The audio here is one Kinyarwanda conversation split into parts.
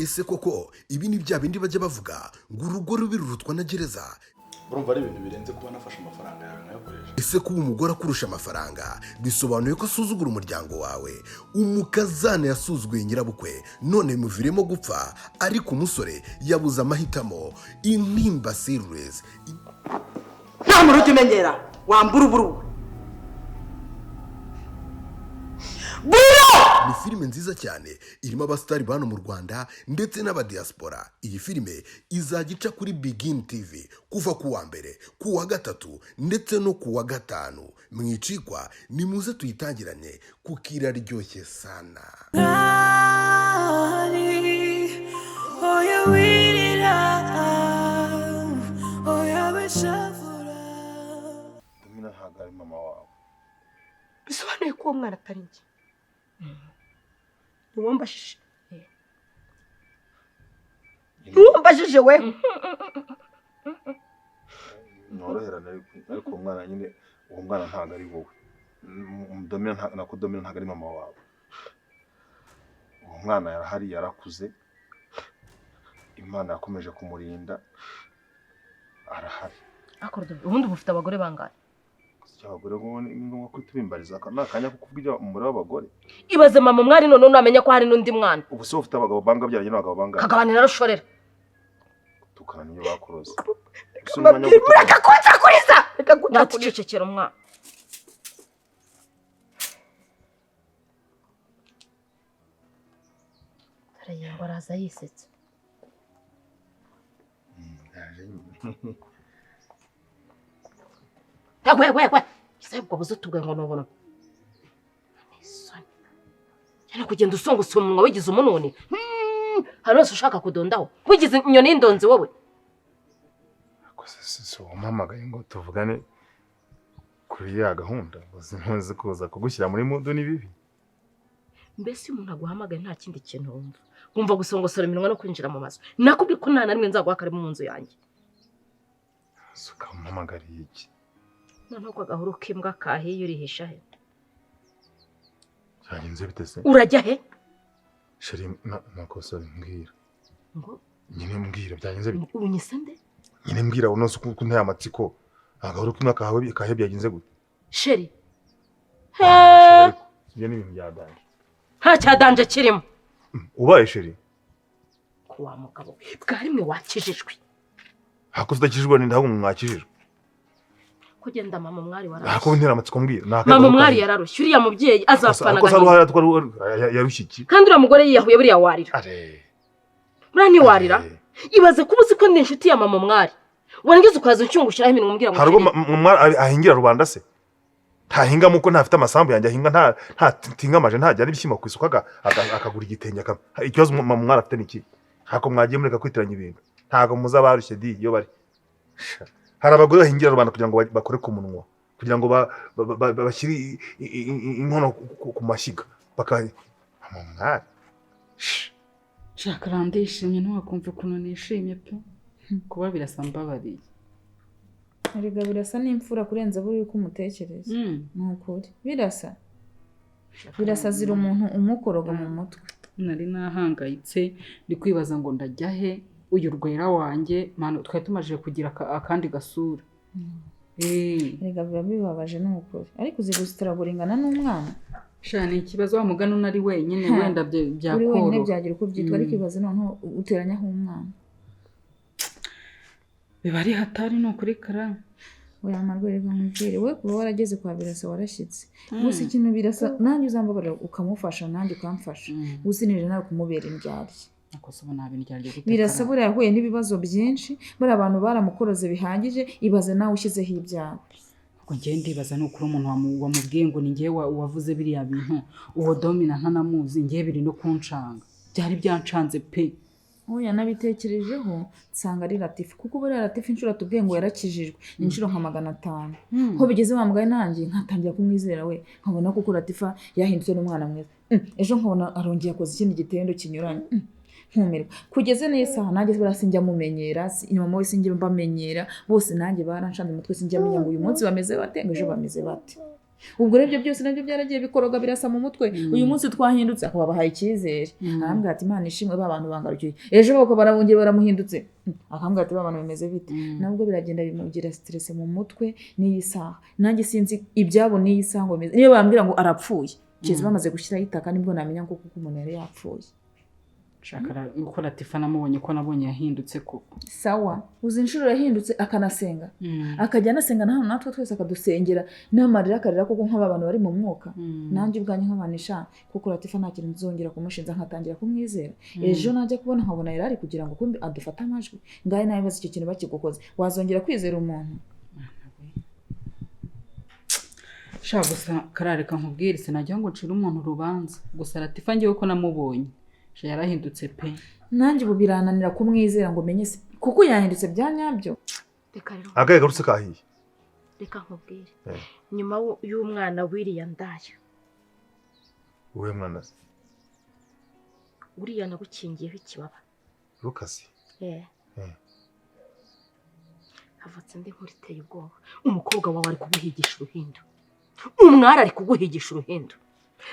Ese koko ibi ni bya bindi bajya bavuga ngo urugo rubi rurutwa na gereza? Urumva ari ibintu birenze kuba nafashe amafaranga yawe nkayakoresha. Ese kuba umugore akurusha amafaranga bisobanuye ko asuzugura umuryango wawe? Umukazana yasuzuguye nyirabukwe none bimuviremo gupfa, ariko umusore yabuze amahitamo. Intimba Series. Nta muntu ujya umenyera wambura uburu buro. Ni filime nziza cyane irimo abasitari ba hano mu Rwanda ndetse n'abadiyasipora. Iyi filime izajya ica kuri Bigini TV kuva ku wa mbere, ku wa gatatu ndetse no ku wa gatanu. Mwicikwa, nimuze tuyitangirane kuko iraryoshye sana. Oya wirira, oya wishavura. Domina ntabwo ari mama wawe. Bisobanuye ko uwo mwana atari njye. Ntiwambajije, ntiwambajije we. Noroherane, ariko uwo mwana nyine, uwo mwana ntabwo ari wowe. Domina nako Domina ntabwo ari mama wawe. Uwo mwana yarahari, yarakuze, Imana yakomeje kumurinda, arahari. Ubundi uba ufite abagore bangahe? Abagore ngo ni ngombwa ko tubimbariza, aka ni akanya ko kuvuga umubare w'abagore. Ibaze mama mwari none unamenya ko hari n'undi mwana. Ubu se ufite abagabo banga byaranye n'abagabo bangahe? Kagabanira rushorera. Tukana niyo bakoroze. Ese umwanya wo gutukana- Reka kunsakuriza, reka kunsakuriza. Naticecekera umwana. Arayengwa araza yisetsa. Yaje nyine. We we we, ese ubwo buze tubwe ngo nubona isoni cyane kugenda usongusa umunwa wigize umununi. Hari wese ushaka kudondaho wigize inyoni y'indonzi wowe. Si wampamagaye ngo tuvugane kuri ya gahunda, ntuzi kuza kugushyira muri mudu ni bibi. Mbese iyo umuntu aguhamagaye nta kindi kintu wumva, wumva gusongosora iminwa no kwinjira mu mazu. Nakubwiye ko nta na rimwe nzaguha karibu mu nzu yanjye. Suka umpamagariye iki? Noneho ko agahuru k'imbwa kahiye urihisha he? Byagenze bite se? Urajya he? Sheri nakosora mbwira. Ngo Nyine mbwira byagenze bite? Unyise nde? Nyine mbwira unoze uko nteye amatsiko. Agahuru k'imbwa kahawe kahiye byagenze gute? Sheri. Ariko ibyo ni ibintu bya danje. Nta cya danje kirimo. Ubaye sheri? Ko wa mugabo bwa rimwe wakijijwe. Hakoze udakijijwe ni ntabwo mwakijijwe. Kugenda mama mwari Ako wararushye. ntera amatsiko mbwira. Mama mwari yararushye, uriya mubyeyi azapfana Ako agahinda. yarushye iki? Kandi uriya mugore yiyahuye buriya warira. Are. Buriya ntiwarira. Ibaze kuba uzi ko ndi inshuti ya mama mwari. Warangiza ukaza unshungushyiraho iminwa umbwira ngo Hari ubwo mwari ahingira rubanda se? Ntahinga muko ntafite amasambu yanjye ahinga, nta ntatingamaje, ntajyana ibishyimbo ku isoko, akagura igitenge. Ikibazo mama mwari afite ni iki? Ntako mwagiye mureka kwitiranya ibintu. Ntago muza barushye di iyo bari. Hari abagore bahingira rubanda kugira ngo bakore ku munwa, kugira ngo bashyire inkono ku mashyiga baka mama mwari. Shaka ndishimye, ntiwakumva ukuntu nishimye pe, kuba birasa mbabariye. Erega birasa n'imfura kurenza buri uko umutekereza. Ni ukuri birasa, birasa azira umuntu umukoroga mu mutwe. Nari nahangayitse ndi kwibaza ngo ndajya he, uyu rwera wanjye mano twari tumajije kugira akandi gasura. Erega biba bibabaje ni ukuri, ariko uzi gusitaragura ingana n'umwana. Sha ni ikibazo wa mugani unari wenyine wenda Uri wenyine byakoroha. byagira uko byitwa, ariko ibaze noneho uteranyaho umwana. Biba ari hatari ni ukuri kara. Oya amarwe, reka nkubwire, we kuba warageze kwa Birasa warashyitse. Gusa ikintu Birasa nanjye uzambabarira ukamufasha nanjye ukamfasha. Gusa nirinde nawe kumubera indyarya. Nakoze ubu nabi indyarya gute? Birasa buriya yahuye n'ibibazo byinshi, buriya abantu baramukoroze bihagije, ibaze nawe ushyizeho ibyawe. Ubwo njyewe ndibaza ni ukuri umuntu wamubwiye ngo ni njyewe wavuze biriya bintu, uwo Domina ntanamuzi, njyewe biri no kuncanga. Byari byancanze pe. Oya nabitekerejeho nsanga ari Latifa, kuko buriya Latifa inshuro atubwiye ngo yarakijijwe ni inshuro nka 500. Ho bigeze wa mugani nanjye nkatangira kumwizera we, nkabona kuko Latifa yahindutse n'umwana mwiza. Ejo nkabona arongeye akoze ikindi gitendo kinyuranye. Nkumirwa. Kugeze n'isaha nanjye buriya sinjya mumenyera, mama we sinjya mbamenyera, bose nanjye baranshanze umutwe, sinjya menya ngo uyu munsi bameze bate, ngo ejo bameze bate. Ubwo rero ibyo byose nabyo byaragiye bikoroga birasa mu mutwe. Uyu munsi twahindutse akaba bahaye icyizere, arambwira ati Imana ishimwe ba bantu bangarukiye, ejo bako barabongeye baramuhindutse, akambwira ati ba bantu bimeze bite? Nabwo biragenda bimugira stress mu mutwe. N'iyi saha nanjye sinzi ibyabo n'iyi saha ngo bimeze, niyo bambwira ngo arapfuye keretse bamaze gushyiraho itaka nibwo namenya ko kuko umuntu yari yapfuye. Shaka uko Latifa namubonye ko nabonye yahindutse koko. Sawa, uzi inshuro yahindutse akanasenga, akajya anasenga na hano natwe twese akadusengera n'amarira akarira koko nk'aba bantu bari mu mwuka. Nanjye ubwanjye nk'abanisha kuko Latifa nta kintu nzongera kumushinja, nkatangira kumwizera. Ejo najya kubona nkabona yari ari kugira ngo kumbi adufate amajwi ngahe. Nawe bazi icyo kintu bakigukoze wazongera kwizera umuntu? Sha gusa karareka nkubwire, sinajya ngo ncire umuntu urubanza, gusa Latifa ngewe ko namubonye sha yarahindutse pe. Nanjye ubu birananira kumwizera ngo menye se kuko yahindutse bya nyabyo. Reka rero Agaye garutse kahiye. Reka nkubwire, nyuma y'umwana w'iriya ndaya. Uwe mwana se? Uriya nagukingiyeho ikibaba. Rukasi. Havutse indi nkuru iteye ubwoba. Umukobwa wawe ari kuguhigisha uruhindu, umwari ari kuguhigisha uruhindu.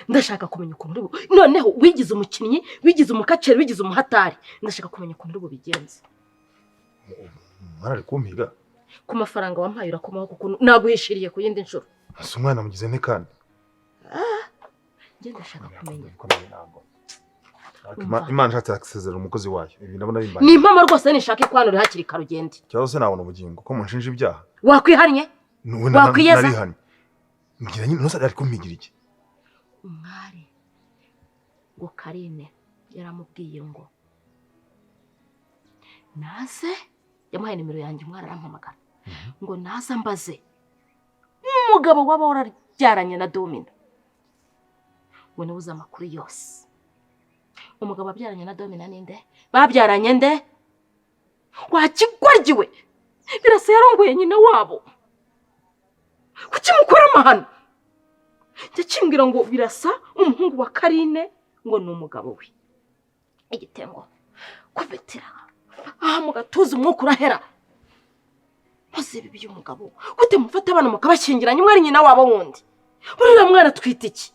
Ndashaka kumenya ukuntu uri noneho wigize umukinnyi, wigize umukaceri, wigize umuhatari. Ndashaka kumenya ukuntu uri bubigenze. Umwana ari kumpiga? Ku mafaranga wampaye urakomaho kuko naguhishiriye ku yindi nshuro. Ese umwana mugize nte kandi? Njye ndashaka kumenya. Imana ishatse yakisezerera umukozi wayo. Ibi ndabona bimbaye. Ni impamo rwose, nishaka ikwanure hakiri kare ugende. Cyangwa se nabona ubugingo ko munshinja ibyaha. Wakwihannye? Wakwiyeza? Narihannye. Ngira nyine ntusa ari kumpigira iki? Umwari ngo Karine yaramubwiye ngo naze, yamuhaye nimero yanjye, umwari arampamagara ngo naze ambaze umugabo waba warabyaranye na Domina, ngo niwe uzi amakuru yose. Umugabo wabyaranye na Domina ninde? Babyaranye nde? Wakigwaryiwe Birasa yarongoye nyina wabo. Kuki mukora amahano? Njya kimbwira ngo Birasa umuhungu wa Karine ngo ni umugabo we. Igitengo kubetera aha mu gatuza umwuka urahera. Maze ibi by'umugabo gute mufata abana mukabashyingiranya umwe ari nyina wabo wundi? Uriya mwana atwite iki?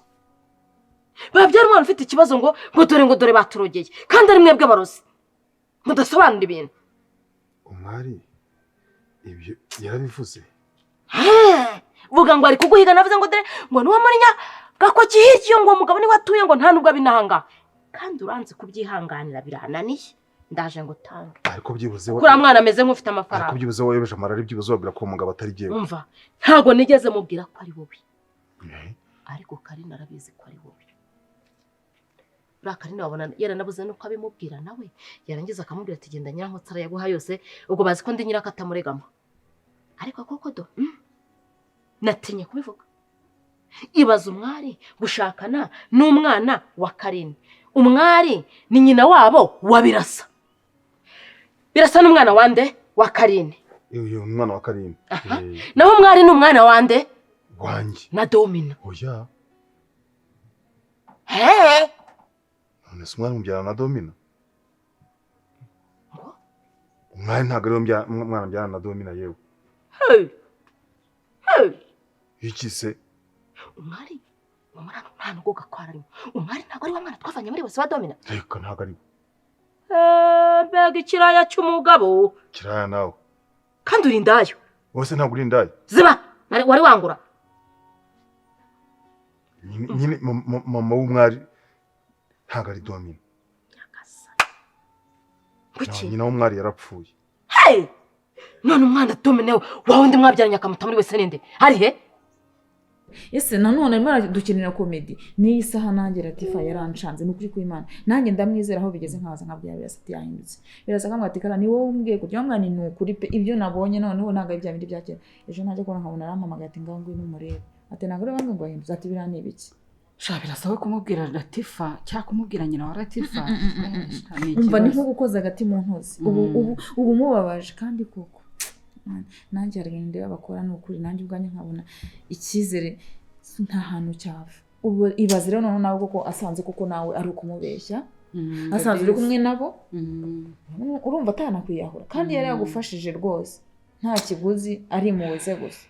Babyara umwana ufite ikibazo ngo ngo dore ngo dore baturogeye, kandi ari mwebwe abarozi mudasobanura ibintu. Umwari ibyo yarabivuze. Vuga ngo ari kuguhiga, navuze ngo dore ngo nuwo muri Gakoki hirya ngo mugabo niwe atuye ngo nta nubwo abinanga, kandi uranze kubyihanganira birananiye. Ndaje ngo tange. Ariko byibuze kuri mwana ameze nk'ufite amafaranga. Ariko byibuze wayobeje amarari, byibuze wabwira ko umugabo atari jyewe. Umva, ntago nigeze mubwira ko ari wowe. Ariko Karine arabizi ko ari wowe. Uriya Karine wabona yaranabuze nuko abimubwira nawe, yarangiza akamubwira ati genda nyirankotsa arayaguha yose, ubwo bazi ko ndi nyirakatamuregama. Ariko koko do natinye kubivuga. Ibaza umwari gushakana n'umwana wa Karine. Umwari ni nyina wabo wa Birasa. Birasa n'umwana wande wa Karine. Uyu umwana wa Karine. Naho umwari ni umwana wande? Wanjye. Na Domina. Oya. He? None se umwari mubyara na Domina? Umwari ntabwo ari umwana mubyara na Domina yewe. Hey. Hey. Iki se? Umwari umwana nta nubwo gakwara arimo. Umwari ntabwo ari wa mwana twavanye muri bose wa Domina. Reka ntabwo ari we. Mbega ikiraya cy'umugabo. Kiraya nawe. Kandi uri indayo. Wose ntabwo uri indayo. Ziba, wari wangura. Nyine mama w'umwari ntabwo ari Domina. Kuki? Nyina w'umwari yarapfuye. Hey! None umwana Domina wawe ndi mwabyaranye akamuta muri wese ninde? Hari he? Ese nanone arimo aradukinira komedi n'iyi saha. Nanjye Latifa yaranshanze ni ukuri kw'Imana, nanjye ndamwizera aho bigeze nkaza nkabwira Birasa ati yahindutse. Birasa akambwira ati kara ni wowe umbwiye kurya mwana, ni ukuri pe ibyo nabonye noneho ntabwo ari bya bindi bya kera. Ejo najya kubona nkabona arampamagaye ati ngaho ngwino umurebe, ati ntabwo ari bamwe ngo yahindutse, ati biriya ni ibiki. Sha Birasa we kumubwira Latifa cyangwa kumubwira nyina wa Latifa umva ni nko gukoza agati mu ntozi. Ubu ubu mubabaje kandi koko nanjye hari ibintu ndeba bakora ni ukuri, nanjye ubwanjye nkabona icyizere nta hantu cyava. Ubu ibaze rero noneho nawe koko asanze koko nawe ari ukumubeshya, asanze uri kumwe nabo, urumva atanakwiyahura kandi yari yagufashije rwose nta kiguzi, ari impuhwe ze gusa.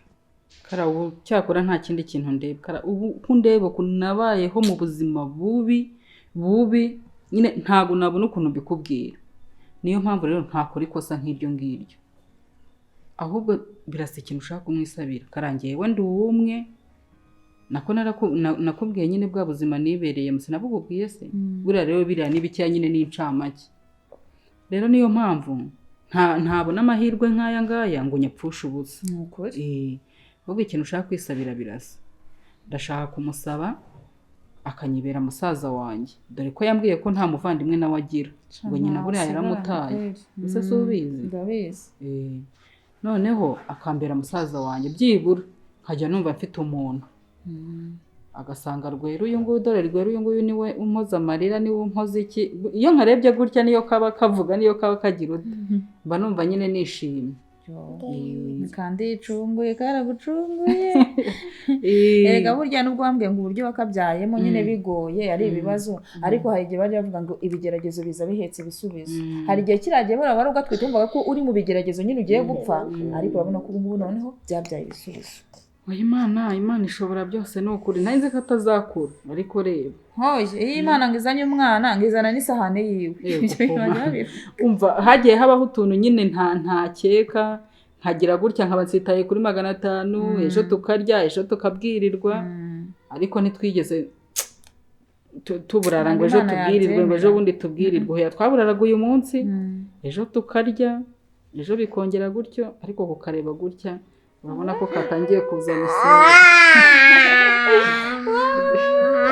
Kara, ubu cyakora nta kindi kintu ndeba. Kara, ubu uko undeba ukuntu nabayeho mu buzima bubi bubi nyine, ntabwo nabona ukuntu mbikubwira. Niyo mpamvu rero ntakora ikosa nk'iryo ngiryo. Ahubwo birasa, ikintu ushaka kumwisabira karangiye, we ndi uwumwe nako nakubwiye nyine bwa buzima nibereye, sinabukubwiye se? Buriya rero biriya ni bikeya nyine, ni incamake. Rero niyo mpamvu ntabona amahirwe nk'aya ngaya ngo nyapfushe ubusa. Ni ukuri. Ahubwo ikintu ushaka kwisabira birasa, ndashaka kumusaba akanyibera musaza wanjye, dore ko yambwiye ko nta muvandimwe nawe agira, ngo nyina buriya yaramutaye. Ese si ubizi? Ndabizi. Noneho akambera musaza wanjye, byibura nkajya numva mfite umuntu, agasanga Rwera uyu nguyu, dore Rwera uyu nguyu niwe umpoza amarira, niwe umpoza iki. Iyo nkarebye gutya, niyo kaba kavuga, niyo kaba kagira ute, mba numva nyine nishimye. Kandi icunguye karagucunguye. Erega burya nubwo wambwiye ngo uburyo wakabyayemo nyine bigoye, ari ibibazo, ariko hari igihe bajya bavuga ngo ibigeragezo biza bihetse ibisubizo. Hari igihe kiriya gihe buriya wari ugatwite wumvaga ko uri mu bigeragezo nyine ugiye gupfa, ariko urabona ko ubu ngubu noneho byabyaye ibisubizo. Oya, Imana ishobora byose, ni ukuri. Nari nzi ko atazakura, ariko reba. Hoye, iyo Imana ngo izanye umwana, ngo izana n'isahani yiwe. Yego, Ibyo bintu koma. bajya babivuga. Umva, hagiye habaho utuntu nyine ntakeka, nkagira gutya nkaba nsitaye kuri 500, ejo tukarya, ejo tukabwirirwa, ariko ntitwigeze tuburara ngo ejo Imana tubwirirwe, ngo ejo yabyemera. bundi tubwirirwe. Oya, twaburaraga uyu munsi, ejo tukarya, ejo bikongera gutyo. Ariko kukareba gutya, urabona ko katangiye kuzana isura.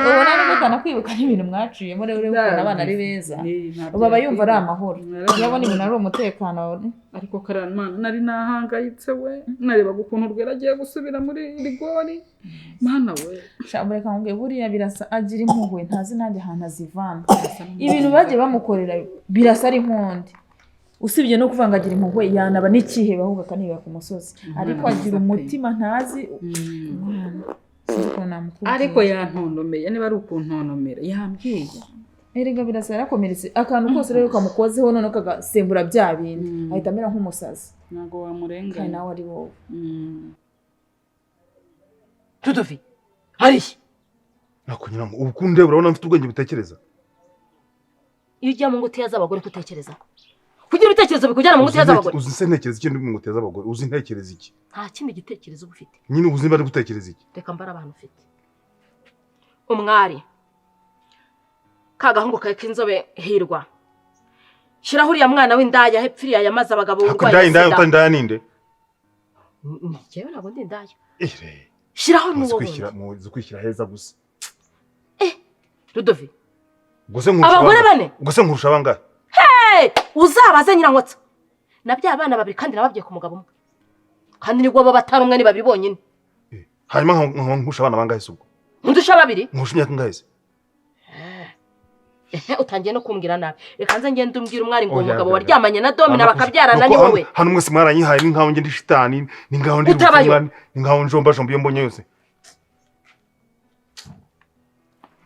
Ubona nubwo kanakwibuka n'ibintu mwaciyemo rero, urebe ukuntu abana ari beza. Ntabyo ubu aba yumva ari yakwibuka. amahoro. Ari Iyo abona amahoro. ibintu ari umutekano. Ariko karama, nari nahangayitse we, narebaga ukuntu Rwera agiye gusubira muri rigori, Mana we. Sha, reka nkubwire, buriya birasa agira impuhwe ntazi nanjye ahantu azivana. Ibintu bagiye bamukorera, birasa ari nkundi, usibye no kuvuga ngo agira impuhwe, yanaba n'ikihebe ahubwo akanibera ku musozi, ariko mwiza agira pe. umutima ntazi. Umwana, sinzi ukuntu namukubwira. Ariko yantondomeye, niba ari ukuntondomera, yambwiye. Erega birasa yarakomeretse, akantu kose rero kamukozeho noneho kagasembura bya bindi, ahita amera nk'umusazi. Ntabwo Kandi wamurenganya. nawe ari wowe. Tuduvi hariya. Nako nyina, ubu kundeba urabona mfite ubwenge butekereza? Iyo ugiye mu ngutiya z'abagore, kutekereza kugira ibitekerezo bikujyana mu ngutiya z'abagore. Uzi se ntekereza iki ndi mu ngutiya z'abagore? Uzi ntekereza iki? Nta kindi gitekerezo uba ufite. Nyine ubu niba ari gutekereza iki? Reka mbare abantu ufite: Umwari, ka gahungu kawe k'inzobe Hirwa, shyiraho uriya mwana w'indaya hepfo iriya yamaze abagabo, Ariko urwaye indaya, indaya sida. utari indaya ninde? Njyewe ntabwo ndi indaya. Ere. Shyiraho Muzi n'uwo kwishyira wundi. Muzi kwishyira heza gusa. Rudovi. Ubwo se nkurusha Abagore abangahe? bane. Ubwo se nkurusha abangahe? Hey! Uzabaze nyirankotsa, nabyaye abana babiri kandi nababwiye ku mugabo umwe, kandi nibwo bo batari umwe, ni babiri bonyine. Hanyuma nkaba nkurusha abana bangahe se ubwo? Undusha babiri. Nkurusha imyaka ingahe se? Ehe, utangiye no kumbwira nabi. Reka nze ngende umbwira umwari ngo uwo Oya, mugabo oya, oya. waryamanye na Domina bakabyarana ni Nuko wowe. Hano mwese mwaranyihaye, ni nkaho njye ndi shitani, ni nkaho ndi Utabayo. rupfumwa, ni nkaho njombajomba iyo mbonye yose.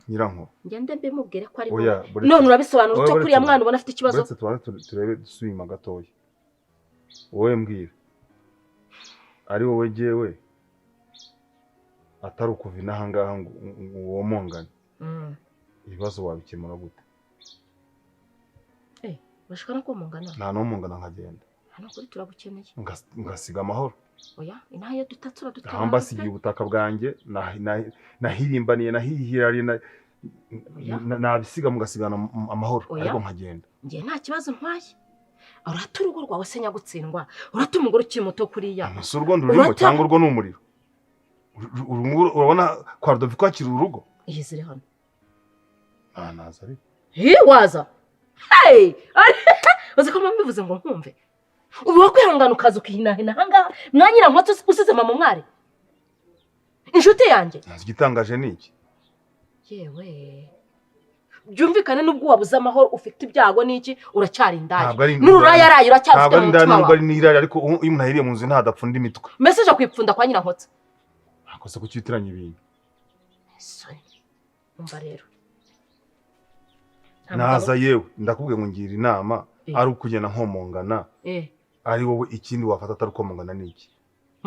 Nyiranko. Ngende mbimubwire ko ari Oya, wowe. buretse. None urabisobanura Oya, ute buretse. kuriya mwana ubona afite ikibazo? Uretse tubanze turebe dusubima gatoya. Wowe mbwira, ari wowe jyewe, atari ukuva inaha ngaha ngo womongane, ibibazo wabikemura gute? Urashaka no kumungana? Nta n'umungana nkagenda. Hano kuri turagukeneye. Ngasiga amahoro. Oya, inaha iyo dutatse uradutabara. Aho mbasigiye ubutaka bwanjye nahirimbaniye, nahihirariye, Oya. nabisiga mugasigana amahoro, Oya. ariko nkagenda. Njye nta kibazo ntwaye. Urata urugo rwawe se nyagutsindwa, urata umugore ukiri muto kuriya. Si urwo ndurimo cyangwa urwo ni umuriro? Urabona kwa Rudoviko hakiri urugo? Iyi ziri hano. Nta naza ariko. Hi, waza. Hey! Uzi ko mbivuze ngo nkumve, ubu wakwihangana ukaza ukihinahina ahangaha mwanyira nkotsi, usize mama umwari inshuti yanjye? Ntazi, igitangaje ni iki? Yewe, byumvikane, nubwo wabuze amahoro, ufite ibyago n'iki, uracyari indaya. Ntabwo ari N'ururaya araye uracyafite ntabwo ari mu indaya, mutima nubwo wawe. ari n'irari, ariko iyo umuntu ahiriye mu nzu ntadapfunda imitwe. Mbese uje kwipfunda kwa nyirankotsi? Ntakoze kucyitiranya ibintu. Sorry. Umva rero. Nta Naza mugabo- yewe, ndakubwiye ngo ngira inama. Ari ukugenda nkomongana, ari wowe, ikindi wafata atari ukomongana ni iki?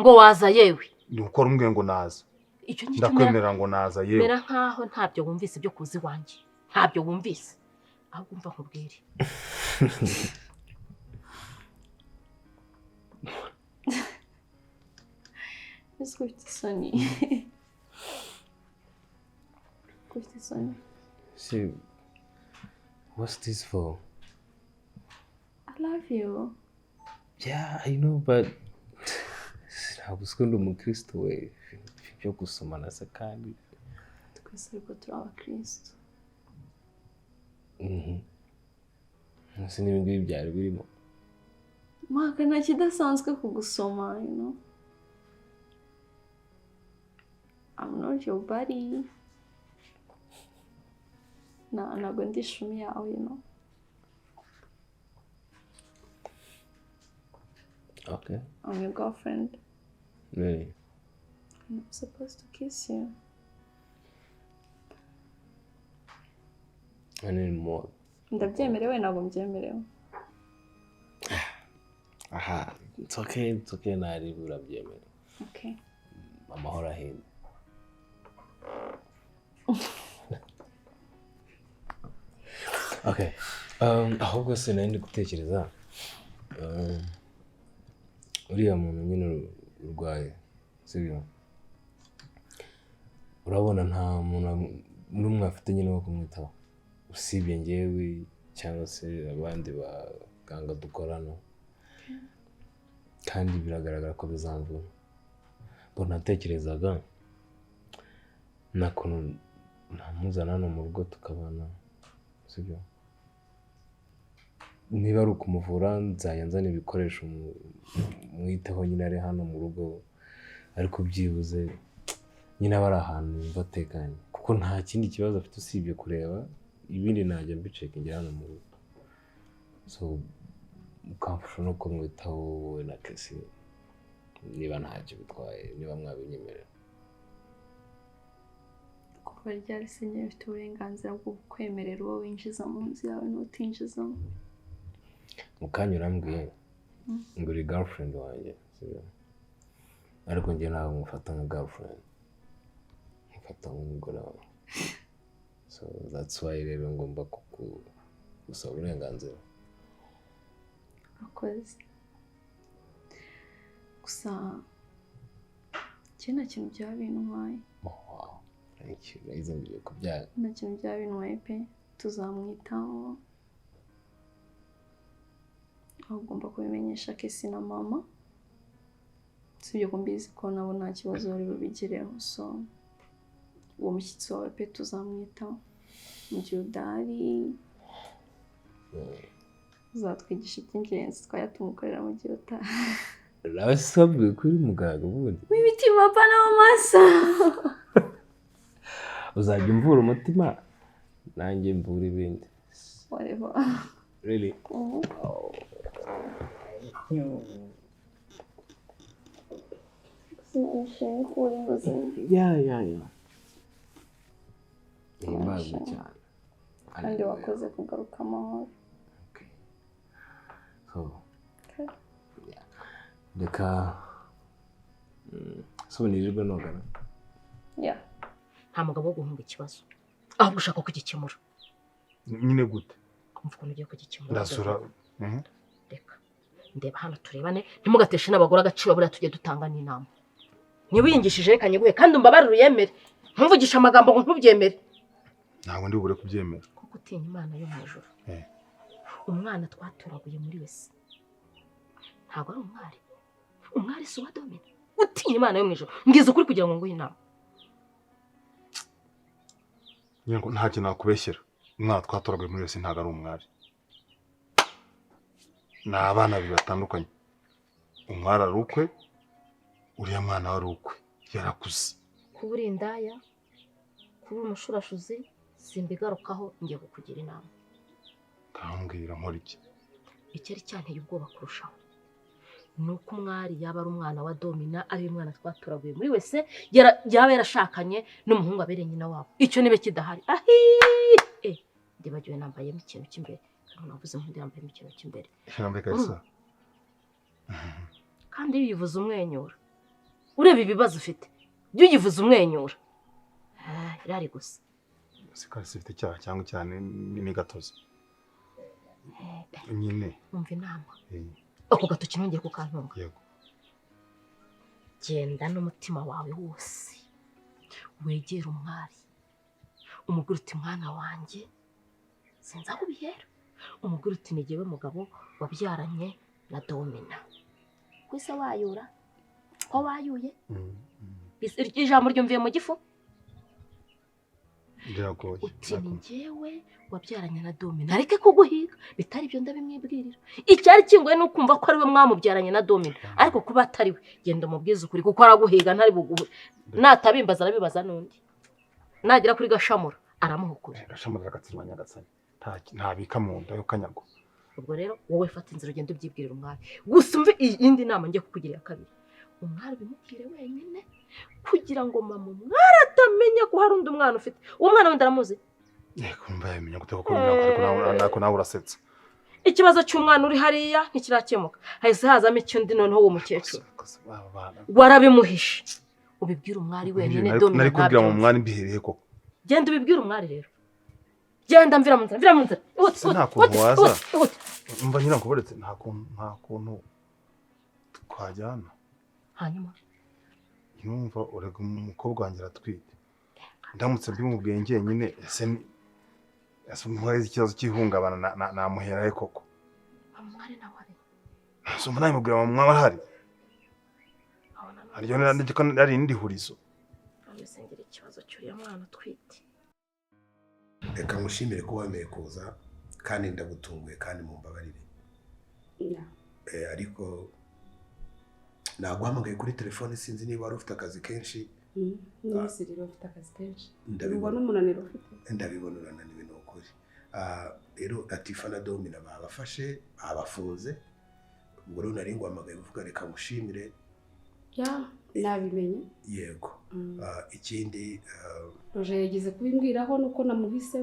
Ngo waza yewe. Ni uko rumwe ngo naza. Icyo ngicyo Ndakwemerera ngo naza yewe. Mera nkaho ntabyo wumvise byo kuzi wanjye. Ntabyo wumvise. Ahubwo umva nkubwire. Ese ko ufite isoni? Ko ufite isoni? See, what's this for? I love you. Yeah, I know, but ntabwo uziko ndi umukristo we, byo gusomana se kandi. Twese ariko turi abakristo. Ese n'ibi ngibi byari birimo? Maka nta kidasanzwe kugusoma, you know. I'm not your buddy. Na ntabwo ndi ishumi yawe, you know. Okay. I'm your girlfriend. Really? I'm supposed to kiss you. I need more. Ndabyemerewe ntabwo mbyemerewe. Aha, it's okay, it's okay, nari urabyemerewe. Okay. Amahoro ahinde. Okay. Ahubwo se nari ndi gutekereza uriya muntu nyine urwaye, sibyo? Urabona nta muntu n'umwe afite nyine wo kumwitaho usibye njyewe cyangwa se abandi baganga dukorana, kandi biragaragara ko bizamvura. Mbona natekerezaga nakuntu namuzana hano mu rugo tukabana, sibyo? Niba ari ukumuvura nzajya nzana ibikoresho mwiteho nyine ari hano mu rugo, ariko byibuze nyine aba ari ahantu yumva atekanye, kuko nta kindi kibazo afite usibye kureba, ibindi najya mbicekingira hano mu rugo. So ukamfasha no kumwitaho wowe na Kesi, niba ntacyo bitwaye, niba mwabinyemerera. Kuva ryari se njye mfite uburenganzira bwo kwemerera uwo winjiza mu nzu yawe n'utinjizamo? Mu kanya urambwiye ngo uri girlfriend wanjye, sibyo? Ariko njye ntabwo mufata nka girlfriend, mufata nk'umugore wawe. So that's why rero ngomba kugusaba uburenganzira. Urakoze. Gusa njye nta kintu byaba bintwaye. Oh, wow. Thank you. Nagize ngiye kubyara. Nta kintu byaba bintwaye pe, tuzamwitaho. Aho ugomba kubimenyesha Kesi na mama. Usibye ko mbizi ko nabo nta kibazo bari bubigireho, so uwo mushyitsi wawe pe tuzamwitaho. Mu gihe udahari uzatwigisha iby'ingenzi twajya tumukorera mu gihe utahari. Nawe se wabwiwe ko uri muganga ubundi? W'imitima pana w'amaso. Uzajya umvura umutima nanjye mvura ibindi. Whatever. Really? Oh. Sinabishimye ko uri muzima. Yeah. Himbazwe cyane. Kandi wakoze kugaruka amahoro. So, reka so nirirwe nogana. Yeah. Nta mugabo wo guhunga ikibazo, ahubwo ushaka kugikemura. Nyine gute? Kumva ukuntu ugiye kugikemura. Ndasura. Reka ndeba hano turebane, ntimugateshe n'abagore agaciro, buriya tujye dutanga n'inama. Niba uyingishije reka nyiguhe, kandi umbabarire uyemere. Ntumvugishe amagambo ngo ntubyemere. Ntabwo ndi bubure kubyemera. Kuko utinya Imana yo mu ijuru. Umwana twatoraguye muri wese ntabwo ari umwari. Umwari si uwa Domina. Utinya Imana yo mu ijuru. Mbwiza ukuri kugira ngo nguhe inama. Nta kintu nakubeshyera. Umwana twatoraguye muri wese ntabwo ari umwari. Ni abana babiri batandukanye. Umwari ari ukwe, uriya mwana wari ukwe, yarakuze. Kuba uri indaya, kuba umushurashuzi, simbigarukaho, ngiye kukugira inama. Kambwira nkora iki? Icyari cyanteye ubwoba kurushaho ni uko umwari yaba ari umwana wa Domina, ari umwana twatoraguye muri wese, yaba yarashakanye n'umuhungu abereye nyina wabo. Icyo nibe kidahari. Ahi! Ndibagiwe nambayemo ikintu cy'imbere. Navuze nkundi yambayemo ikintu cy'imbere. Nambaye kabisa. Kandi iyo uyivuze umwenyura. Ureba ibibazo ufite, jya uyivuza umwenyura. Ah, irari gusa. Sikari ifite icyaha cyangwa cyane ni gatozi nyine. Umva inama. Ako gatoki nongeye kukantunga. Yego. Genda n'umutima wawe wose, wegere umwari, umubwire uti: "Mwana wanjye," sinzi aho ubihera, umubwire uti: "Ni jyewe mugabo wabyaranye na Domina." Kwise wayura ko wayuye. Iryo jambo ryumviye mu gifu. Biragoye. Uti: "Ni njyewe wabyaranye na Domina," areke kuguhiga. Bitari ibyo ndabimwibwirira. Icyari kingoye ni ukumva ko ari we mwamubyaranye na Domina, ariko kuba atari we, genda umubwize ukuri, kuko araguhiga, ntari buguhe. Natabimbaza arabibaza n'undi, nagera kuri Gashamura aramuha ukuri. Gashamura agatsindwa Nyagasani, ntabika mu nda yo kanyago. Ubwo rero wowe fata inzira, ugende ubyibwirira umwari. Gusa umve iyindi nama ngiye kukugira ya kabiri: umwari ubimubwire wenyine, kugira ngo mama umwari atamenya ko hari undi mwana ufite. Uwo mwana wenda aramuzi. Yego, mva yabimenya gute koko? Ariko nawe urasetsa. Ikibazo cy'umwana uri hariya ntikirakemuka, hahise hazamo icyundi. Noneho uwo mukecuru warabimuhishe. Ubibwire umwari wenyine. Domina Nari kubwira mu ntabyumve. mwari mbihereye koko? Genda ubibwire umwari rero. Genda, mvira mu nzira, mvira mu nzira. Ihute, Se nta ihute, kuntu ihute, waza. ihute, ihute. Mva nyirankuboretse, nta kuntu twajyana. Hanyuma? Yumva urega umukobwa wanjye aratwite, ndamutse mbimubwiye njyenyine, ese ntwari ikibazo cy'ihungabana namuhera he koko? Umwari nawe ari So nabimubwira mama mwaba ahari, haryo ari irindi hurizo. None ngira ikibazo cy'uriya mwana utwite. Reka ngushimire ko wemeye kuza, kandi ndagutunguye, kandi mumbabarire. Ariko naguhamagaye kuri telefone, sinzi niba wari ufite akazi kenshi. N'umunsi rero ufite akazi kenshi. Ndabibona. Ubona umunaniro ufite. Ndabibona, urananiwe, ni ukuri. Rero Latifa na Domina babafashe, babafunze. Ubwo rero nari nguhamagaye uvuga reka ngushimire. Yeah, nabimenye. Yego. Ikindi Roger yageze kubimbwiraho, nuko namuhise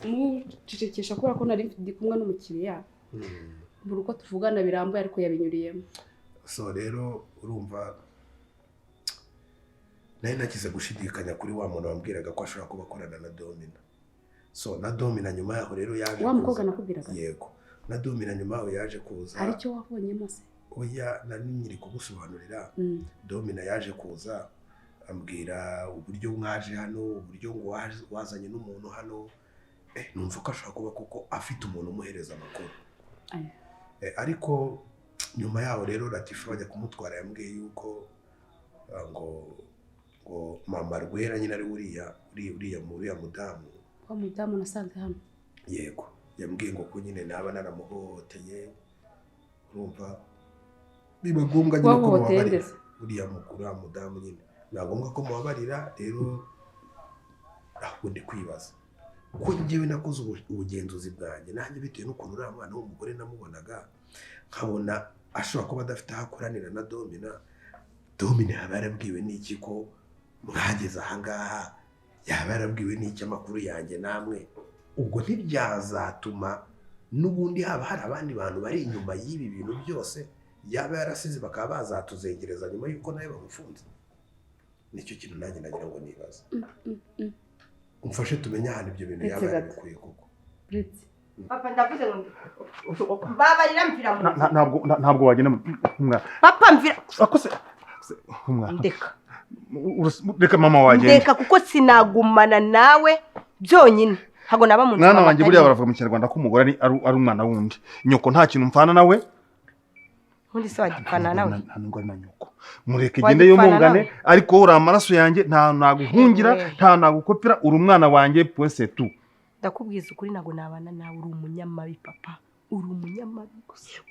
mucecekesha kubera ko nari ndi kumwe n'umukiriya. Buri uko tuvugana birambuye, ariko yabinyuriyemo. So rero urumva nari nakize gushidikanya kuri wa muntu wambwiraga ko ashobora kuba akorana na Domina. So na Domina nyuma yaho rero yaje Wa mukobwa kuza. nakubwiraga? Yego, na Domina nyuma yaho yaje kuza. Hari icyo wabonyemo se? Oya, nari nyiri kugusobanurira. Domina yaje kuza ambwira uburyo mwaje hano, uburyo ngo wazanye n'umuntu hano. Numva ko ashobora kuba kuko afite umuntu umuhereza amakuru. Aya. Ariko nyuma yaho rero Latifa bajya kumutwara, yambwiye yuko ngo mama Rwera nyine ari uriya mudamu. Wa mudamu nasanze hano? Yego, yambwiye ngo ko nyine naba naramuhohoteye. Urumva biba ngombwa nyine ko Wahohoteye mubabarira. Ndetse? Uriya mukuru, uriya mudamu nyine biba ngombwa ko mubabarira. Rero ahubwo ndi kwibaza ko njyewe nakoze ubugenzuzi bwanjye nanjye, bitewe n'ukuntu uriya mwana w'umugore namubonaga, nkabona ashobora kuba adafite aho akoranira na Domina. Domina yaba yarabwiwe n'iki ko mwageze ahangaha? Yaba yarabwiwe n'iki amakuru yanjye namwe? Ubwo ntibyazatuma n'ubundi haba hari abandi bantu bari inyuma y'ibi bintu byose yaba yarasize, bakaba bazatuzengereza nyuma y'uko nawe bamufunze? Nicyo kintu nanjye nagira ngo nibaze. Umfashe tumenye ahantu ibyo bintu Uretse yaba gato. yarabikuye koko. Uretse. Papa, ndavuze ngo mbabarira, mvira mu nzu. Ntabwo wagenda mwana. Papa, mvira. Akose mwana. Ndeka. Reka mama wagenda. Ndeka, kuko sinagumana nawe byonyine, ntabwo naba mu nzu Mwana mama wanjye, buriya atarimo. baravuga mu Kinyarwanda ko umugore ari umwana wundi. Nyoko nta kintu mpfana nawe. Ubundi se wagipfana nawe? Nta nubwo ari na nyoko. Mureke gende Wagipfana yomongane. nawe? Ariko uri amaraso yanjye, nta naguhungira, Ewe. nta nagukopera, uri umwana wanjye, point c'est tout. Ndakubwiza ukuri, ntabwo nabana nawe. Uri umunyamabi papa, uri umunyamabi,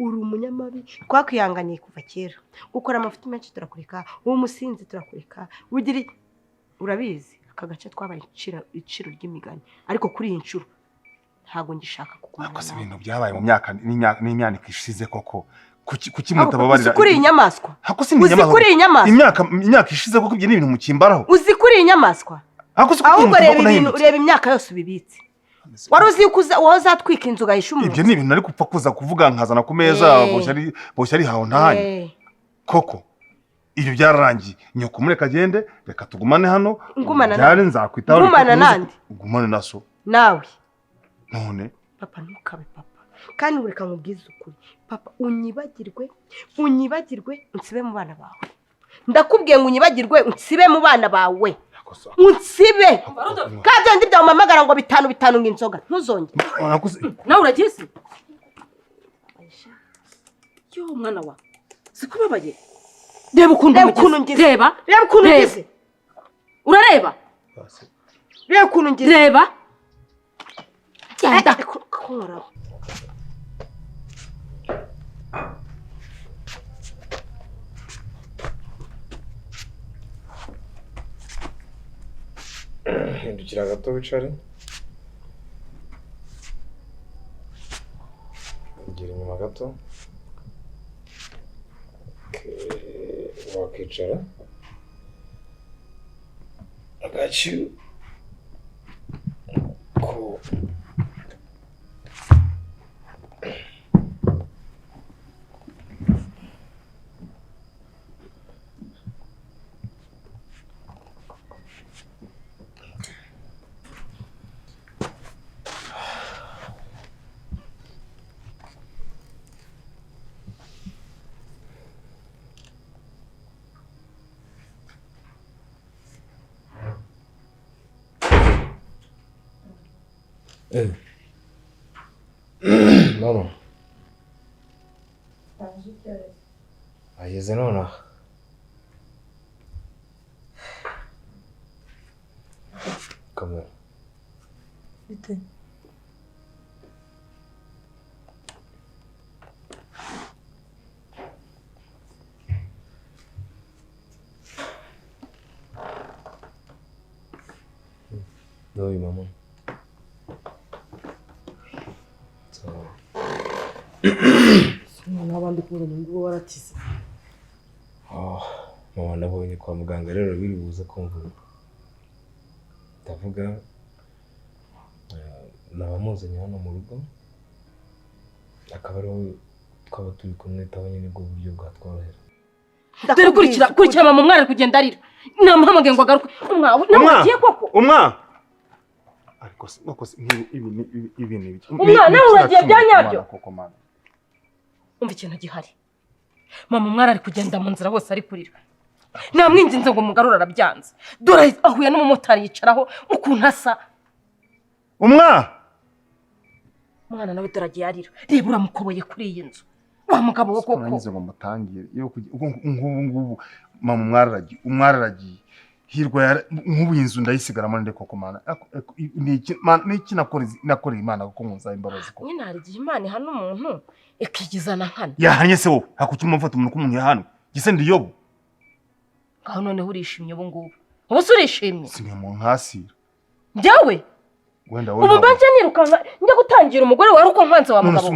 uri umunyamabi. Twakwihanganiye kuva kera, ukora amafuti menshi turakureka, uba umusinzi turakureka, ugira urabizi aka gace twabaye iciro ry'imigani, ariko kuri iyi nshuro ntabwo ngishaka kugumana Ariko se nawe. ibintu byabaye mu myaka n'imyaniko ishize koko, kuki Ahubwo mutababarira? uzi kuri iyi nyamaswa? Ako si ni Uzi inyamaswa. kuri iyi nyamaswa? Imyaka ishize koko, ibyo ni ibintu mukimbaraho? Uzi kuri iyi nyamaswa? Ako si kuki Ahubwo mutumva reba ko ibintu, nahindutse? reba imyaka yose ubibitse. Wari uzi yuko wowe uzatwika inzu ugahisha umuntu? Ibyo ni ibintu nari gupfa kuza kuvuga nkazana ku meza. Boshye ari haho ntahanye koko. Ibyo byararangiye. Nyoko mureka agende, reka tugumane hano. Ngumana byare nzakwitaho. Ngumana nande? Ngumane na so. Nawe. None papa ntukabe papa. Kandi ureka nkubwize ukuri. Papa unyibagirwe, unyibagirwe unsibe mu bana bawe. Ndakubwiye ngo unyibagirwe unsibe mu bana bawe. Unsibe. Kandi ndi byamamagara ngo bitanu bitanu nginzoga. Ntuzongere. Nawe uragize? Yo mwana wa. Sikubabaye. Reba ukuntu ngize. Reba. Reba ukuntu ngize. Urareba? Reba ukuntu ngize. Reba. Genda. Kora. Hindukira gato wicare. Gira inyuma gato. Wakicara. I got you. Cool. Mama. Ageze nonaha. Kamera. Bite? N'uyu mama. Umwana w'abandi kumuzana ngo warakize. Mama nabonye kwa muganga rero biri buze kumvura. Ndavuga nabamuzanye hano mu rugo akaba ariho twaba turi kumwitaho nyine bwo buryo bwatworohera. Dore kurikira kurikira mama umwana ari kugenda arira. Namuhamagaye ngo agaruke. Umwana ugiye koko? Umwana ariko ibi ni ibiki? Umwana uragiye byanyabyo. Umva ikintu gihari. Mama umwana ari kugenda mu nzira hose ari kurira. Namwinginze ngo mugarura arabyanze. Dore ahuye n'umumotari yicaraho ukuntu asa. Umwana Umwana nawe dore arira. Reba uramukoboye kuri iyi nzu. Wa mugabo wo koko. Nangize ngo mutangire. Yo nk'ubu ngubu mama umwararagiye, umwararagiye. Hirwa nk'ubu inzu ndayisigaramo nde koko mana. Niki nakoreye Imana kuko nkunza imbabazi koko. Nyine hari igihe Imana ihana umuntu ikigizana nkana. Yahanye se wowe? Hakuki mufata umuntu k'umuntu yahanwe. Gise ndi Yobu. Ngaho noneho urishimye ubu ngubu. Ubu se urishimye? Simwe mu nkasira. Njyewe? Wenda wowe. Ubu mbanje nirukanka njya gutangira umugore wawe uko nkwanze wa mugabo.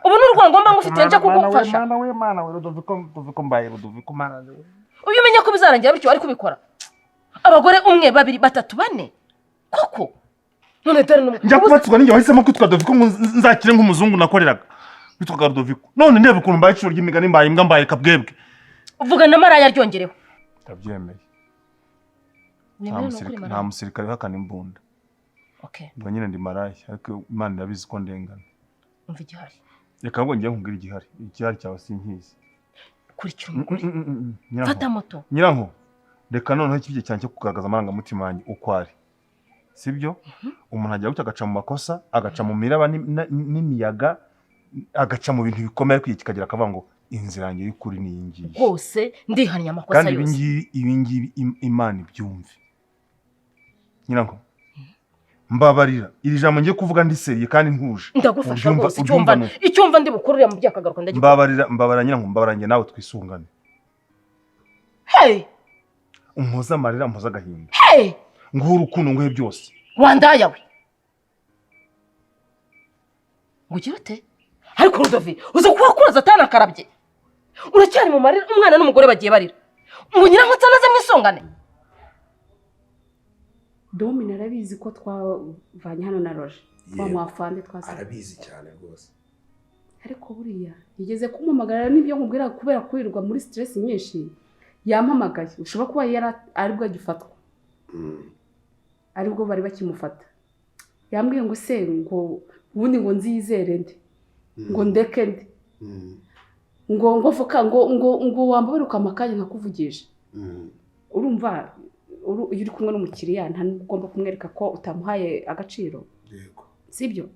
Ubu n'urwango mba ngufitiye nje kugufasha. Mana we mana we Rudoviko mbaye Rudoviko mana we. Uyu umenya ko bizarangira bityo ari kubikora. Abagore umwe babiri batatu bane koko none dore njya kubatswa ninjye wahisemo kwitwa Rudoviko nzakire nk'umuzungu nakoreraga witwaga Rudoviko none ndebe ukuntu mbaye iciro ry'imigani mbaye imbwa mbaye kabwebwe uvuga na maraya ryongereho ndabyemeye nta musirikare uhakana imbunda. Okay ubwo nyine ndi maraya ariko Imana irabizi ko ndengana. Umva igihari reka ngo ngiye nkubwire igihari igihari cyawe sinkizi. Kurikira umugore fata moto nyiranko. Reka noneho ikibye cyane cyo kugaragaza amarangamutima yanjye uko ari sibyo? Umuntu ajya gutya agaca mu makosa, agaca mu miraba n'imiyaga, agaca mu bintu bikomeye ariko kikagira akavuga ngo inzira yanjye y'ukuri ni iyi ngiyi. Rwose ndihannye amakosa yose. Kandi ibi ngibi Imana ibyumve. Nyiranko mbabarira iri jambo ngiye kuvuga ndi seriye kandi ntuje. Ndagufasha rwose icyumva ndi bukurure mu byakagaruka ndagikora. Mbabarira mbabarira nyiranko mbabarira njye nawe twisungane. Hey! Umpoza amarira mpoza agahinda. Hey! Nguhe urukundo nguhe byose. Wandaya we. Ngugira ute? Ariko Rudovi uza kuba kuraza atanakarabye. Uracyari mu marira umwana n'umugore bagiye barira. Ngo nyiranko nsanaze mwisungane. Domina arabizi ko twavanye hano na Roger. Twamwafande twasa. Arabizi cyane rwose. Ariko buriya yigeze kumumagara n'ibyo nkubwira kubera kwirirwa muri stress nyinshi. Yampamagaye, ushobora kuba yari aribwo agifatwa, aribwo bari bakimufata. Yambwiye ngo se ngo ubundi ngo nziyizere nde, ngo ndeke nde, ngo voka ngo wambabare ukampa akanya nkakuvugisha. Urumva iyo uri kumwe n'umukiriya nta nubwo ugomba kumwereka ko utamuhaye agaciro. Yego. Sibyo?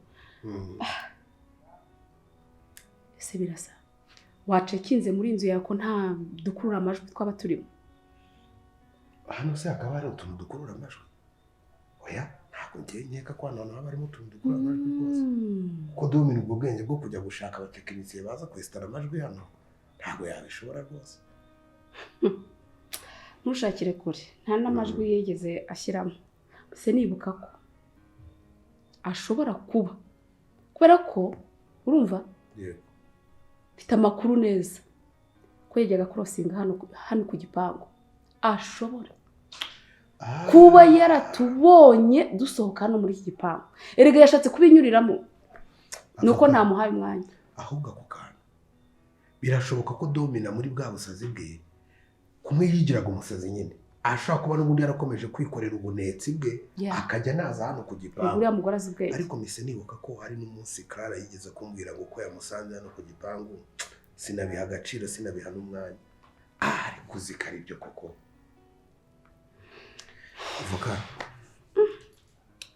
Ese Birasa, wacekinze muri inzu yawe ko nta dukurura amajwi twaba turimo? Hano se hakaba hari utuntu dukurura amajwi? Oya, ntabwo ngiye nkeka ko hano hantu haba harimo utuntu dukurura amajwi rwose, kuko domina ubwo bwenge bwo kujya gushaka abatekinisiye baza kwesitara amajwi hano ntabwo yabishobora rwose. Ntushakire kure, nta n'amajwi yigeze ashyiramo. Mbese nibuka ko ashobora kuba, kubera ko urumva mfite amakuru neza ko yajyaga kurosinga hano ku gipangu, ashobora kuba yaratubonye dusohoka hano muri iki gipangu. Erega yashatse kubinyuriramo, nuko ntamuhaye umwanya. Ahubwo ako kantu, birashoboka ko domina muri bwa busazi bwe, kumwe yigiraga umusazi nyine, ashobora kuba n'ubundi yarakomeje kwikorera ubunetsi bwe, akajya naza hano ku gipangu. Uriya mugore azi ubwenge. Ariko mise nibuka ko hari n'umunsi Clara yigeze kumbwira ngo ko yamusanze hano ku gipangu, sinabiha agaciro, sinabiha n'umwanya. Ariko uzi ko ari ibyo koko. Vuga,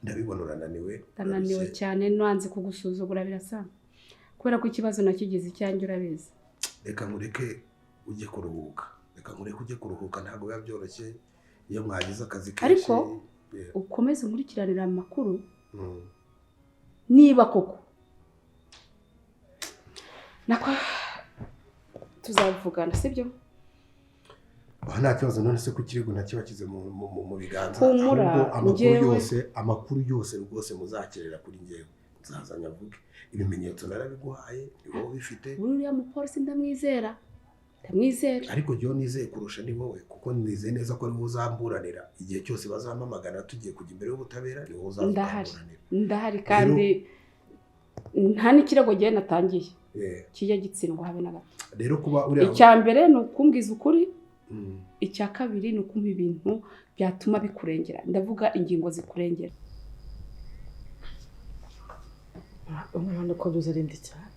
ndabibona urananiwe. Ndananiwe cyane, nanze kugusuzugura Birasa, kubera ko ikibazo nakigize icyanjye, urabizi. Reka nkureke ujye kuruhuka, reka nkureke ujye kuruhuka, ntabwo biba byoroshye iyo mwagize akazi kenshi. Ariko ukomeze nkurikiranira amakuru niba koko nako tuzavugana, sibyo? Aha nta kibazo. None se ko ikirego ntakibakize mu biganza? Humura, Ahubwo amakuru yose, amakuru yose rwose muzakerera kuri njyewe, nzazanya avuge. Ibimenyetso narabiguhaye, ni wowe ubifite. Uriya mupolisi ndamwizera, ndamwizera. Ariko jyewe nizeye kurusha ni wowe, kuko nizeye neza ko ari wowe uzamburanira igihe cyose bazampamagara tugiye kujya imbere y'ubutabera, ni wowe uzaza Ndahari. ukamburanira. Ndahari, kandi nta n'ikirego ngewe natangiye kijya gitsindwa, habe na gato. Rero kuba uriya Icya mbere ni ukumbwiza ukuri, icya kabiri ni ukumpa ibintu byatuma bikurengera, ndavuga ingingo zikurengera. Umwana uko byuze arembye cyane.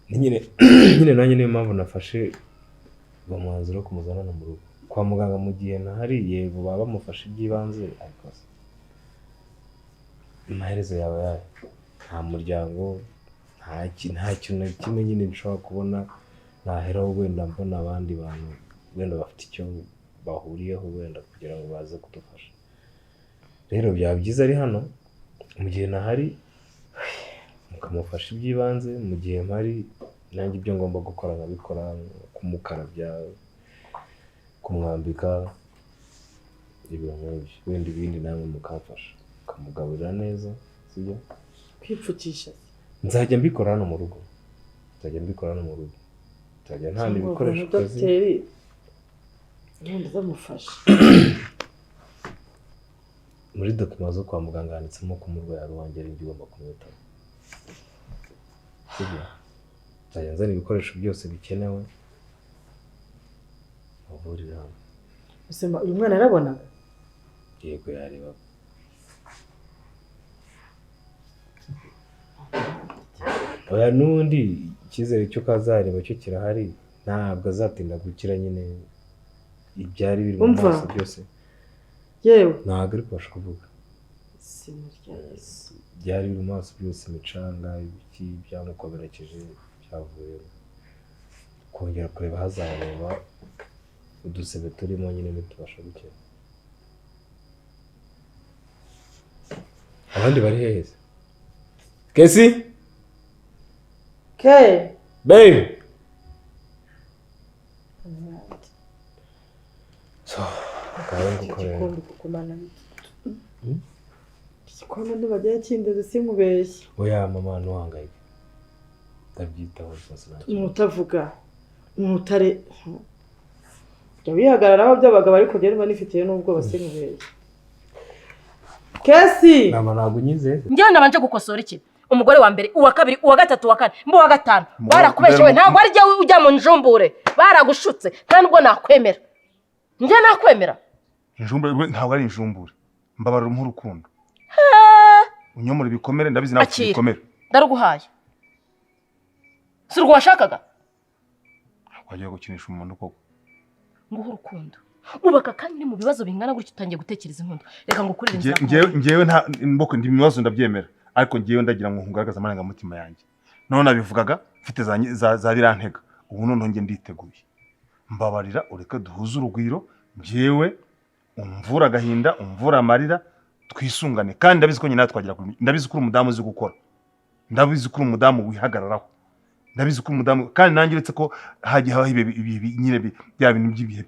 Ni nyine nanjye niyo mpamvu nafashe uwo mwanzuro wo kumuzana hano mu rugo. Kwa muganga mu gihe ntahari, yego baba bamufashe iby'ibanze, ariko se amaherezo yaba yayo? Nta muryango, nta kintu na kimwe nyine nshobora kubona naheraho wenda mbona abandi bantu wenda bafite icyo bahuriyeho wenda kugira ngo baze kudufasha. Rero byaba byiza ari hano mu gihe ntahari, mukamufasha iby'ibanze, mu gihe mpari nanjye ibyo ngomba gukora nkabikora, kumukarabya, kumwambika, ibintu nk'ibyo. Wenda ibindi namwe mukamfasha, mukamugaburira neza, sibyo? Kwipfukisha? Nzajya mbikora hano mu rugo, nzajya mbikora hano mu rugo, nzajya ntana Cyangwa ibikoresho ukuntu kazi. Dogiteri wenda azamufasha. Muri document zo kwa muganga handitsemo ko umurwayi ari uwanjye, ari njye ugomba kumwitaho, sibyo? Nzajya nzana ibikoresho byose bikenewe, muvurire hano. Ese uyu mwana yarabonaga? Yego, yareba. Oya, n'ubundi icyizere cy'uko azareba cyo kirahari, ntabwo azatinda gukira nyine, ibyari biri mu Umva. maso byose. Yewe. Ntabwo ari kubasha kuvuga. Izina rya Yesu. Byari biri mu maso byose, imicanga, ibiki byamukomerekeje byavuyemo. Kongera kureba hazareba udusebe turimo nyine ntitubasha gukira. Abandi bari hehe se? Kesi, Ke. Babe, so ngaho ngukorera. Igikombe kukumana. Igikombe ntibagiye kindeze, sinkubeshye. Oya mama, ntuhangayike, ndabyitaho rwose, nta kibazo. Umuntu utavuga, umuntu utare jya wihagararaho by'abagabo, ariko njyewe niba nifitiye n'ubwoba, sinkubeshye. Kesi. Mama, ntabwo unyize. Njyewe nabanje gukosora iki? Umugore wa mbere, uwa kabiri, uwa gatatu, uwa kane, mbo wa gatanu. Barakubeshe we, ntabwo ari jya ujya mu njumbure. Baragushutse, nta nubwo nakwemera. Njye nakwemera. Injumbure ntabwo ari injumbure. Mbabarira umpe urukundo. Unyomora ibikomere, ndabizi nawe ufite ibikomere. Ndaruguhaye. Si urwo washakaga? Wagiye gukinisha umuntu koko. Nguhe urukundo. Ubaka kandi mu bibazo bingana gutyo utangiye gutekereza inkundo. Reka ngukurire inzira. Njyewe nta mboko ndi ibibazo ndabyemera. Ariko njyewe ndagira ngo nkugaragaze amarangamutima yanjye. None nabivugaga mfite za birantega. Ubu none nge nditeguye. Mbabarira ureke duhuze urugwiro, njyewe umvura agahinda, umvura amarira, twisungane. Kandi ndabizi ko nyina twagira, ndabizi ko uri umudamu uzi gukora. Ndabizi ko uri umudamu wihagararaho. Ndabizi ko umudamu kandi nanjye uretse ko hagiye habaho ibi nyine bya bintu by'ibihe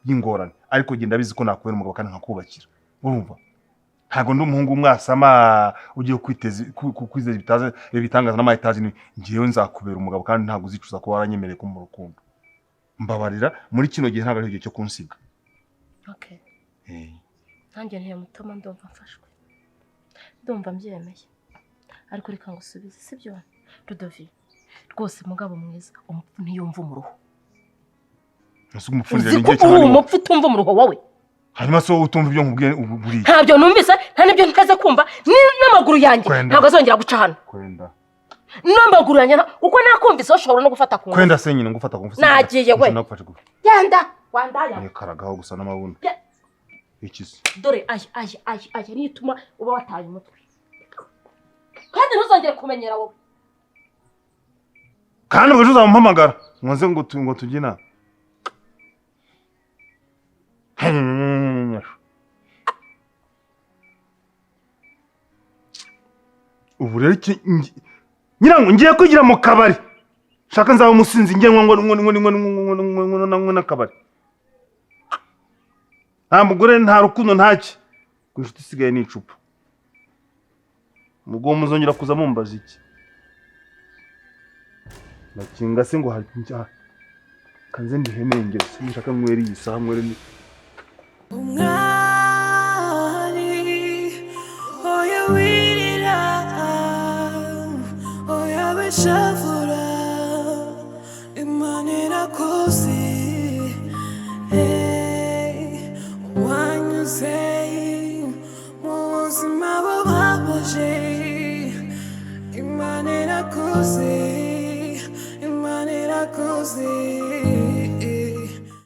by'ingorane, ariko njye ndabizi ko nakubera umugabo kandi nkakubakira. Urumva ntabwo ndi umuhungu w'umwasama ugiye kwiteza kwizeza ibitaza ibitangaza n'amayetaje. Ngewe nzakubera umugabo kandi ntabwo uzicuza ko waranyemereye ko mu rukundo. Mbabarira muri kino gihe ntabwo ari igihe cyo kunsiga. Okay. Nanjye ntiye mutoma, ndumva mfashwe, ndumva mbyemeye, ariko reka ngusubize, sibyo Rudovi? Rwose mugabo mwiza, umupfu ntiyumva umuruho. Umupfu utumva umuruho wowe. Hanyuma se wowe utumva ibyo nkubwiye buriya? Ntabyo numvise, nta n'ibyo ntaze kumva, n'amaguru yanjye ntabwo azongera guca hano. Kwenda. N'amaguru yanjye uko nakumvise ushobora no gufata ku ngufu. Kwenda se nyine ngufata ku ngufu. Nagiye we. Genda wandaya. Nikaragaho gusa n'amabuno. Iki se? Dore aya aya aya aya niyo ituma uba wataye umutwe. Kandi ntuzongere kumenyera wowe. Kandi ubwo uzamuhamagara nkoze ngo tujye inama. Ubu rero nyirango ngiye kwigira mu kabari, shaka nzaba umusinzi ngiye ngo n'akabari. Nta mugore, nta rukundo, ntaki. Ku inshuti isigaye ni icupa. Mugo muzongera kuza mumbaza iki? Nakinga se ngo kanze ndihenengere, sinshaka nywere iyi saha nywere ni umwari. Oya wirira, oya bishavura, Imana irakuzi. Wanyuze mu buzima bubabaje, Imana irakuzi.